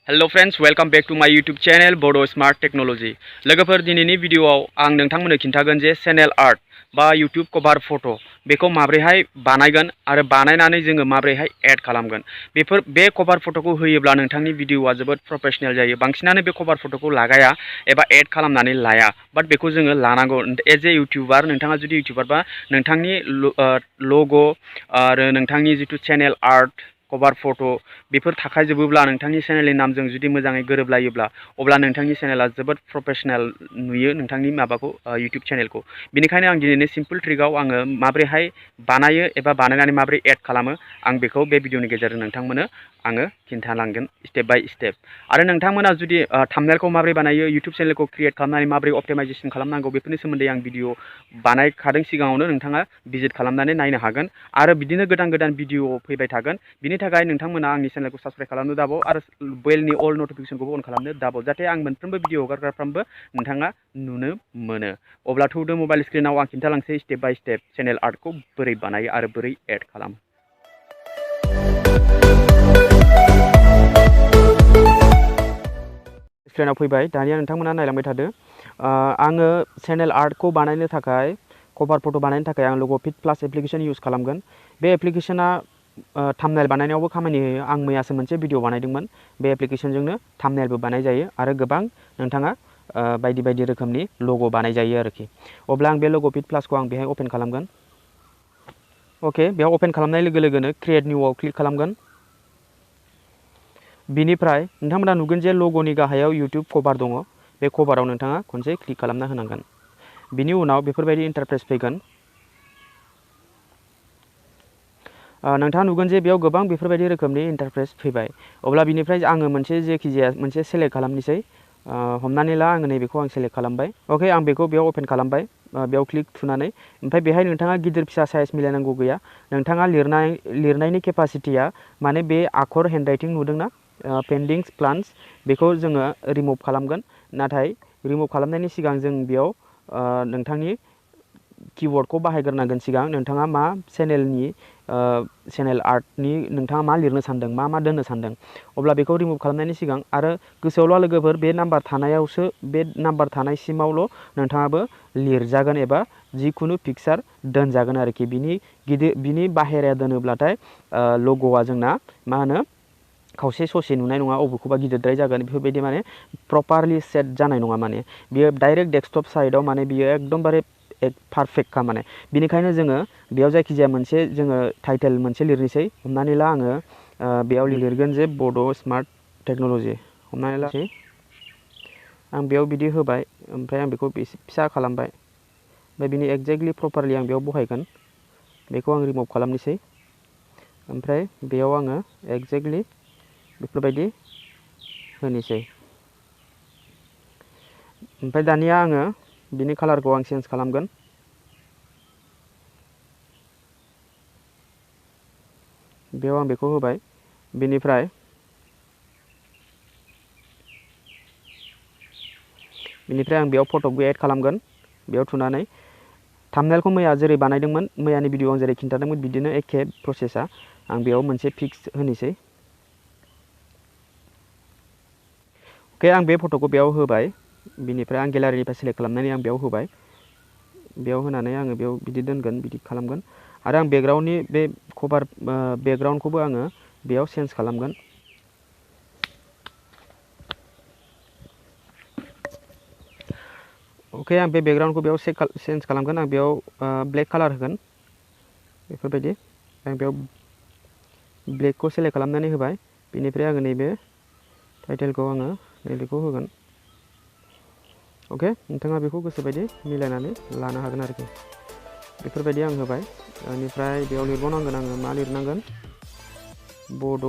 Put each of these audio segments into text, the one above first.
Hello friends, welcome back to my YouTube channel Bodo' smart technology. लोगोफोर, दिनैनि भिडियोआव आं नोंथांमोननो खिन्थागोन जे चैनल आर्ट बा यूट्यूब कभार फट' बेखौ माब्रैहाय बानायगोन आरो बानायनानै जोङो माब्रैहाय एड खालामगोन। बे कभार फट'खौ होयोब्ला नोंथांनि भिडियोआ जोबोद प्रोफेशनेल जायो। बांसिनानो बे कभार फट'खौ लागाया एबा एड खालामनानै लाया, बाट बेखौ जोङो लानांगौ। एज ए इउटिउबार, नोंथाङा जुदि इउटिउबार बा नोंथांनि लग' आरो नोंथांनि जिथु चैनल आर्ट कभार फट' बेफोर थाखाजोबोब्ला, नोंथांनि चेनेलनि नामजों जुदि मोजाङै गोरोबलायोब्ला, अब्ला नोंथांनि चेनेला जोबोद प्रोफेशनेल नुयो, नोंथांनि माबाखौ यूट्यूब चेनेलखौ। बेनिखायनो आं दिनैनि सिम्पल ट्रिकआव आङो माब्रैहाय बानायो एबा बानायनानै माब्रै एड खालामो आं बेखौ बे भिडियोनि गेजेरजों नोंथांमोननो आङो खिन्थालांगोन स्टेप बाय स्टेप। आरो नोंथांमोना जुदि थाम्बनेलखौ माब्रै बानायो, यूट्यूब चेनेलखौ क्रिएट खालामनानै माब्रै अप्टिमाइजेशन खालामनांगौ, बेफोरनि सोमोन्दै आं भिडियो बानायखादों सिगाङावनो, नोंथाङा भिजिट खालामनानै नायनो हागोन। आरो बिदिनो गोदान गोदान भिडियो फैबाय थागोन। बिनि थाखाय नोंथांमोना आंनि चेनेलखौ साबस्क्राइब खालामनो दाबाव आरो बेलनि अल नटिफिकेशनखौबो अन खालामनो दाबाव, जाहाथे आं मोनफ्रोमबो भिडियो हगारग्राफ्रामबो नोंथाङा नुनो मोनो। अब्ला थौदो मबाइल स्क्रिनाव आं खिन्थालांसै स्टेप बाय स्टेप चेनेल आर्टखौ बोरै बानायो आरो बोरै एड खालामो। स्क्रिनाव फैबाय, दानिया नोंथांमोना नायलांबाय थादो। आङो चेनेल आर्टखौ बानायनो थाखाय, कभार फट' बानायनो थाखाय आं लग'फिट प्लास एप्लिकेशन इउज खालामगोन। बे एप्लिकेशना थाम्बनेल बानायनायावबो खामानि होयो। आं मैयासो मोनसे भिडियो बानायदोंमोन। बे एप्लिकेशनजोंनो थाम्बनेलबो बानाय जायो आरो गोबां नोंथाङा बायदि बायदि रोखोमनि लग' बानाय जायो आरोखि। अब्ला आं बे लग'फिट प्लासखौ आं बेहाय अपेन खालामगोन। अके, बेयाव अपेन खालामनाय लोगो लोगोनो क्रिएट निउआव क्लिक खालामगोन। बिनिफ्राय नोंथांमोना नुगोन जे लग'नि गाहायाव यूट्यूब कभार दङ। बे कभाराव नोंथाङा खनसे क्लिक खालामना होनांगोन। बिनि उनाव बेफोरबायदि इन्टारफेस फैगोन। नोंथाङा नुगोन जे बेयाव गोबां बेफोरबायदि रोखोमनि इन्टारफेस फैबाय। अब्ला बिनिफ्राय आङो मोनसे जेखिजाया मोनसे सेलेक्ट खालामनोसै। हमनानै ला आङो नैबेखौ आं सेलेक्ट खालामबाय। अके, आं बेखौ बेयाव अपेन खालामबाय, बेयाव क्लिक थुनानै। ओमफ्राय बेहाय नोंथाङा गिदिर फिसा साइज मिलायनांगौ गैया। नोंथाङा लिरनायनि केपासिटिया, माने बे आखर हेन्डराइटिं नुदोंना, पेन्डिंस प्लान्स, बेखौ जोङो रिमुभ खालामगोन। नाथाय रिमुभ खालामनायनि सिगां जों बेयाव नोंथांनि कीवर्डखौ बाहायग्रोनांगोन। सिगां नोंथाङा मा चेनेल आर्टनि नोंथाङा मा लिरनो सानदों, मा दोननो सानदों। अब्ला बेखौ रिमुभ खालामनायनि सिगां, आरो गोसोआवल' लोगोफोर, बे नाम्बार थानायावसो, बे नाम्बार थानायसिमावल' नोंथाङाबो लिरजागोन एबा जिखुनु पिक्सार दोनजागोन आरोखि। बिनि बाहेरा दोनोब्लाथाय लग'आ जोंना मा होनो, खावसे ससे नुनाय नङा, अबेखौबा गिदिरद्राय जागोन, बेफोरबायदि माने प्रपारलि सेट जानाय नङा। माने बियो डाइरेक्ट डेस्कटप साइडआव, माने बियो एकदमबारे पारफेक्टखा माने। बिनिखायनो जोङो बेयाव जायखिजाया मोनसे जोङो टाइटेल मोनसे लिरनोसै। हमनानै ला आङो बेयाव लिरगोन जे बड' स्मार्ट टेक्न'ल'जि। हमनानै ला आं बेयाव बिदि होबाय, ओमफ्राय आं बेखौ फिसा खालामबाय। ओमफ्राय बिनि एक्जेक्टलि प्रपारलि आं बेयाव बहायगोन। बेखौ आं रिमुभ खालामनोसै। ओमफ्राय बेयाव आङो एक्जेक्टलि बेफोरबायदि होनोसै। ओमफ्राय दानिया आङो बिनि कालारखौ आं चेन्ज खालामगोन। बेयाव आं बेखौ होबाय। बेनिफ्राय आं बेयाव फट'बो एड खालामगोन। बेयाव थुनानै थाम्बनेलखौ मैया जेरै बानायदोंमोन, मैयानि भिडिअ आं जेरै खिन्थादोंमोन, बिदिनो एखे प्रसेसा। आं बेयाव मोनसे फिक्स होनोसै। अके, आं बे फट'खौ बेयाव होबाय। बिनिफ्राय आं गेलारिनिफ्राय सेलेक्ट खालामनानै आं बेयाव होबाय। बेयाव होनानै आङो बेयाव बिदि दोनगोन, बिदि खालामगोन। आरो आं बेकग्राउन्डनि बे कभार बेकग्राउन्डखौबो आङो बेयाव चेन्ज खालामगोन। अके, आं बे बेकग्राउन्डखौ बेयाव चेन्ज खालामगोन। आं बेयाव ब्लेक कालार होगोन, बेफोरबायदि। आं बेयाव ब्लेकखौ सेलेक्ट खालामनानै होबाय। बेनिफ्राय आङो नैबे टाइटेलखौ आङो नैबेखौ होगोन। अके, नोंथाङा बेखौ गोसोबायदि मिलायनानै लानो हागोन आरोखि। बेफोरबायदि आं होबाय। बेनिफ्राय बेयाव लिरबावनांगोन, आङो मा लिरनांगोन, बड'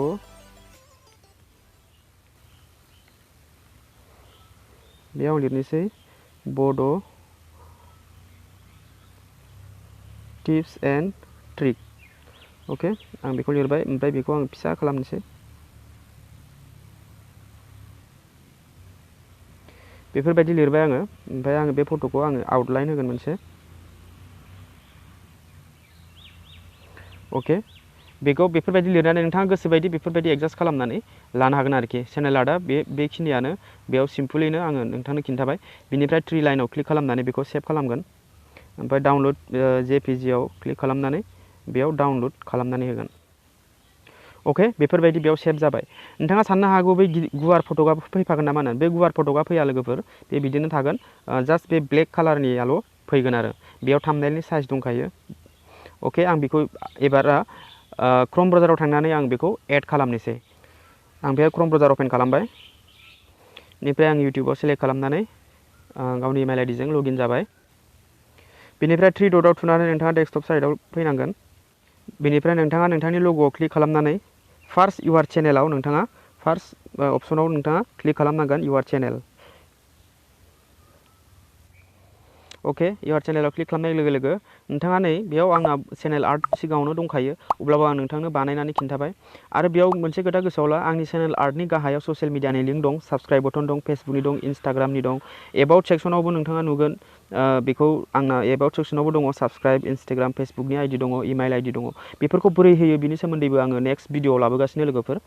बेयाव लिरनोसै बड' टिप्स एन्ड ट्रिक। अके, आं बेखौ लिरबाय। ओमफ्राय बेखौ आं फिसा खालामनोसै। बेफोरबायदि लिरबाय आङो। ओमफ्राय आङो बे फट'खौ आङो आउटलाइन होगोन मोनसे। अके, बेखौ बेफोरबायदि लिरनानै नोंथाङा गोसोबायदि बेफोरबायदि एडजास्ट खालामनानै लानो हागोन आरोखि। चेनेल आर्टआ बेखिनियानो। बेयाव सिम्पलैनो आङो नोंथांनो खिन्थाबाय। बिनिफ्राय 3 लाइनाव क्लिक खालामनानै बेखौ सेभ खालामगोन। ओमफ्राय डाउनलड जेपिजिआव क्लिक खालामनानै बेयाव डाउनलड खालामनानै होगोन। अके, बेफोरबायदि बेयाव सेभ जाबाय। नोंथाङा साननो हागौ बै गुवार फटकआ फैफागोन नामा होननानै। बे गुवार फटकआ फैया लोगोफोर, बे बिदिनो थागोन। जास्ट बे ब्लेक कालारनियाल' फैगोन आरो। बेयाव थाम्बनेलनि साइज दंखायो। अके, आं बेखौ एबारा क्रोम ब्राउजाराव थांनानै आं बेखौ एड खालामनोसै। आं बेयाव क्रोम ब्राउजार अपेन खालामबाय। बेनिफ्राय आं इउटिउबाव सेलेक्ट खालामनानै गावनि इमेल आइडिजों लगइन जाबाय। बेनिफ्राय 3 डटआव थुनानै नोंथाङा डेस्कटप साइडआव फैनांगोन। बेनिफ्राय नोंथाङा नोंथांनि लग'आव क्लिक खालामनानै फार्स्ट इउआर चेनेलाव नोंथाङा फार्स्ट अपसनाव नोंथाङा क्लिक खालामनांगोन इउआर चेनेल। अके, इउआर चेनेलाव क्लिक खालामनाय लोगो लोगो नोंथाङा नै बेयाव आंना चेनेल आर्ट सिगाङावनो दंखायो, अब्लाबो आं नोंथांनो बानायनानै खिन्थाबाय। आरो बेयाव मोनसे खोथा गोसोआव ला, आंनि चेनेल आर्टनि गाहायाव ससियेल मिडियानि लिंक दं, साबस्क्राइब बटन दं, फेसबुकनि दं, इन्सटाग्रामनि दं। एबाउट सेक्सनावबो नोंथाङा नुगोन बेखौ आंना एबाउट सेक्सनावबो दङ साबस्क्राइब, इन्सटाग्राम, फेसबुकनि आइडि दङ, इमेल आइडि दङ। बेफोरखौ बोरै होयो बिनि सोमोन्दैबो आङो नेक्स्ट भिडिअआव लाबोगासिनो लोगोफोर।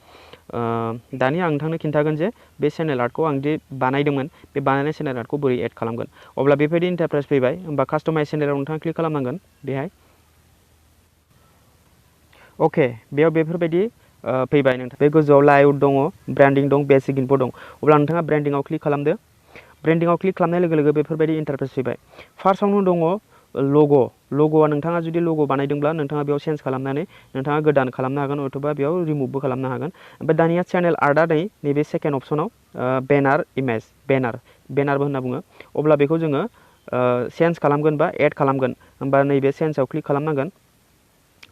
दानिया आं नोंथांनो खिन्थागोन जे बे चेनेल आर्टखौ आं जे बानायदोंमोन, बे बानायनाय चेनेल आर्टखौ बोरै एड खालामगोन। अब्ला बेबायदि इन्टारप्राइज फैबाय। होमबा कास्टमाइज चेनेलाव नोंथाङा क्लिक खालामनांगोन बेहाय। अके, बेयाव बेफोरबायदि फैबाय। नोंथां बे गोजौआव लाइआउट दङ, ब्रेन्डिं दं, बेसिक इनफो दं। अब्ला नोंथाङा ब्रेन्डिंआव क्लिक खालामदो। ब्रेन्डिंआव क्लिक खालामनाय लोगो लोगो बेफोरबायदि इन्टारप्रेस फैबाय। फार्स्टआवनो दङ लग'। लग'आ नोंथाङा जुदि लग' बानायदोंब्ला नोंथाङा बेयाव चेन्ज खालामनानै नोंथाङा गोदान खालामनो हागोन, अथ'बा बेयाव रिमुभबो खालामनो हागोन। ओमफ्राय दानिया चेनेल आर्टआ नैबे सेकेन्ड अपसनाव बेनार इमेज, बेनारबो होनना बुङो। अब्ला बेखौ जोङो चेन्ज खालामगोन बा एड खालामगोन, होमबा नैबे चेन्जआव क्लिक खालामनांगोन,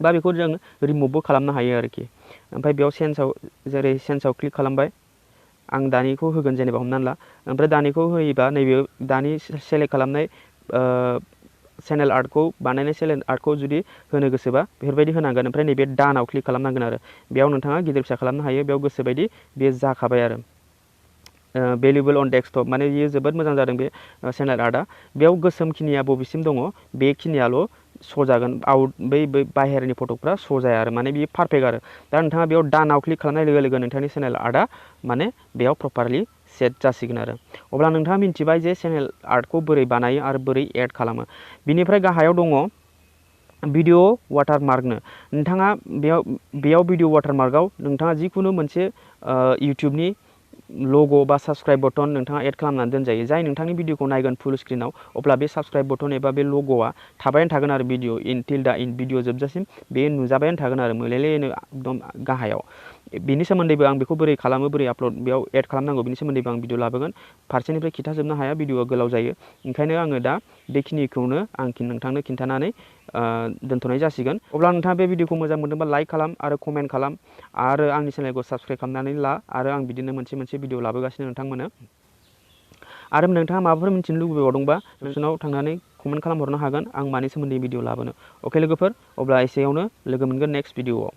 बा बेखौ जों रिमुभबो खालामनो हायो आरोखि। ओमफ्राय बेयाव जेरै चेन्जआव क्लिक खालामबाय। आं दानिखौ होगोन जेनेबा हमनानै ला। ओमफ्राय दानिखौ होयोबा नैबे दानि सेलेक्ट खालामनाय चेनेल आर्टखौ बानायनाय चेनेल आर्टखौ जुदि होनो गोसोबा बेफोरबायदि होनांगोन। ओमफ्राय नैबे डानआव क्लिक खालामनांगोन आरो। बेयाव नोंथाङा गिदिर फिसा खालामनो हायो, बेयाव गोसोबायदि बेयो जाखाबाय आरो। भेलुएबल अन डेस्कटप, माने बियो जोबोद मोजां जादों बे चेनेल आर्टआ। बेयाव गोसोमखिनिया बबेसिम दङ बेखिनियाल' श' जागोन, बै बाहेरनि फटकफ्रा श' जाया आरो, माने बियो पारफेक्ट आरो। दा नोंथाङा बेयाव डानआव क्लिक खालामनाय लोगो लोगो नोंथांनि चेनेल आर्टआ माने बेयाव प्रपारलि सेट जासिगोन आरो। अब्ला नोंथाङा मिन्थिबाय जे चेनेल आर्टखौ बोरै बानायो आरो बोरै एड खालामो। बिनिफ्राय गाहायाव दङ भिडिअ वाटारमार्कनो। नोंथाङा बेयाव भिडिअ वाटारमार्कआव नोंथाङा जिखुनु मोनसे इउटिउबनि लग' बा साबस्क्राइब बटन नोंथाङा एड खालामनानै दोनजायो। जाय नोंथांनि भिडिअखौ नायगोन फुल स्क्रिनाव, अब्ला बे साबस्क्राइब बटन एबा बे लग'आ थाबायानो थागोन आरो भिडिअ जोबजासिम बे नुजाबायानो थागोन आरो मोलेलेनो एकदम गाहायाव। बिनि सोमोन्दैबो आं बेखौ बोरै खालामो, बोरै आपल'ड बेयाव एड खालामनांगौ बिनि सोमोन्दैबो आं भिडिअ लाबोगोन। फारसेनिफ्राय खिन्थाजोबनो हाया, भिडिअआ गोलाव जायो। ओंखायनो आङो दा बेखिनिखौनो आं नोंथांनो खिन्थानानै दोनथ'नाय जासिगोन। अब्ला नोंथाङा बे भिडिअखौ मोजां मोनदोंबा लाइक खालाम आरो कमेन्ट खालाम, आरो आंनि चेनेलखौ साबस्क्राइब खालामनानै ला। आरो आं बिदिनो मोनसे भिडिअ लाबोगासिनो नोंथांमोननो। आरो नोंथाङा माबाफोर मिन्थिनो लुबैबावदोंबा नोंसोरनाव थांनानै कमेन्ट खालामहरनो हागोन, आं मानि सोमोन्दै भिडिअ लाबोनो। अके लोगोफोर, अब्ला एसेयावनो लोगो मोनगोन नेक्स्ट भिडिअआव।